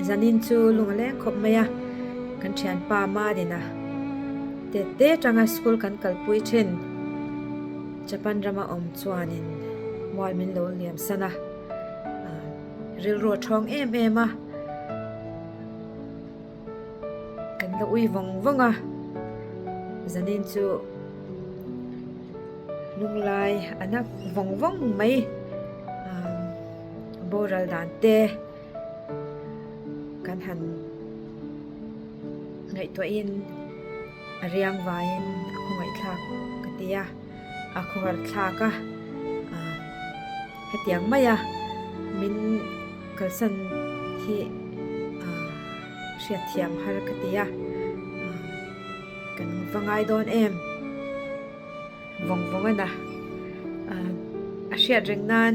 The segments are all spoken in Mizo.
Zanin chu lung a leng khawp mai a, kan thianpa Madina te te tanga school kan kalpui thin Japan rama awm chuanin mual min lo liam san a, rilru a thawng em em a. Kan la ui vawng vawng a, zanin chu lunglai a na vawng vawng mai boral dan te kan han ngaihtuahin a riang vaiin a khawngaihthlak ka ti a, a khawhar thlak a. Hetiang maia min kalsan hi hriatthiam har ka ti a, kan va ngai dawn em? Vawng vawng a na. A hriat reng nan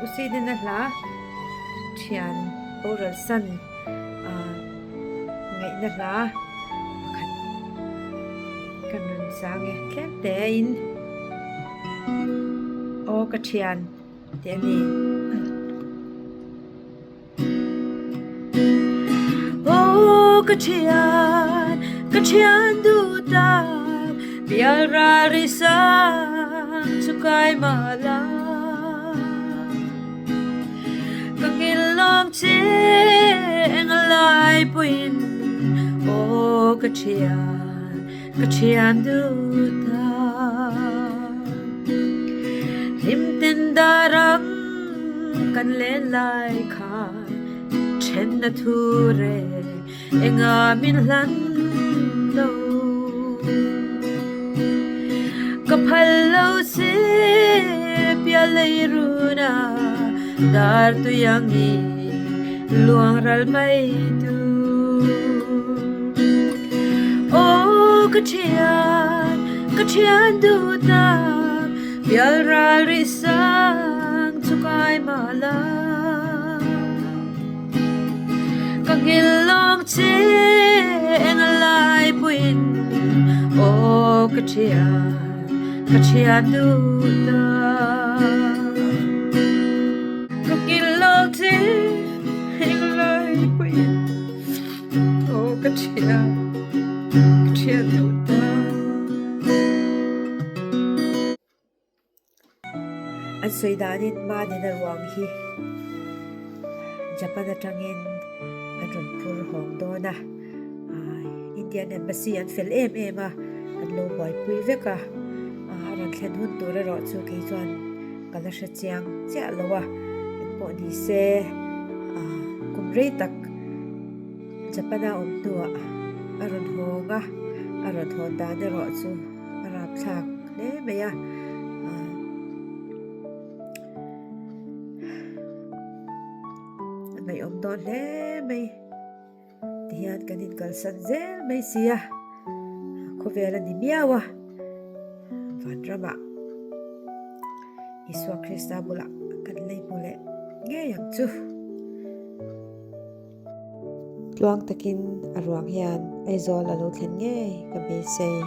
U Sidina hla thian boral san ngaihna hla pakhat kan rawn sang e tlem tein. Aw ka thian tih a ni. Aw ka thian, ka thian duh tak, pial ral ri sang chu kai mah la. Ka nghilh lawm che eng lai pawhin, aw ka thian. Ka thian duh ta. Hlim ten dar ang kan len lai khan Thenna thu reng enga min hlan lo. Ka phal lo che pial lei runa dar tui ang i luang ral mai tu. Aw ka thian, ka thian duh tak, pial ral rih sang chu kai mah la. Ka nghilh lawng che eng lai puiin, aw ka thian, ka thian duh tak. Ka nghilh lawng che eng lai puiin. Aw ka thian, ka thian deuh ta. An sawi danin Madina ruang hi Japan atangin an rawn phur hawng dawn a, Indian Embassy an fel em em a, an lo buaipui vek a, a rawn thlen hun tur erawh chu kei chuan ka la hre chiang chiah lo a, engpawh ni se kum rei tak. Japan-a awm hnuah a rawn hawng a, a rawn hawn dan erawh chu a rapthlak hle mai a. A ngaihawm dawn hle mai tihian kan inkalsan zel mai si a, khawvel a ni miau a, vanramah Isua Krista bulah kan lei hmu leh ngei ang chu. Tluang takin a ruang hian Aizawl a lo thlen ngei ka beisei.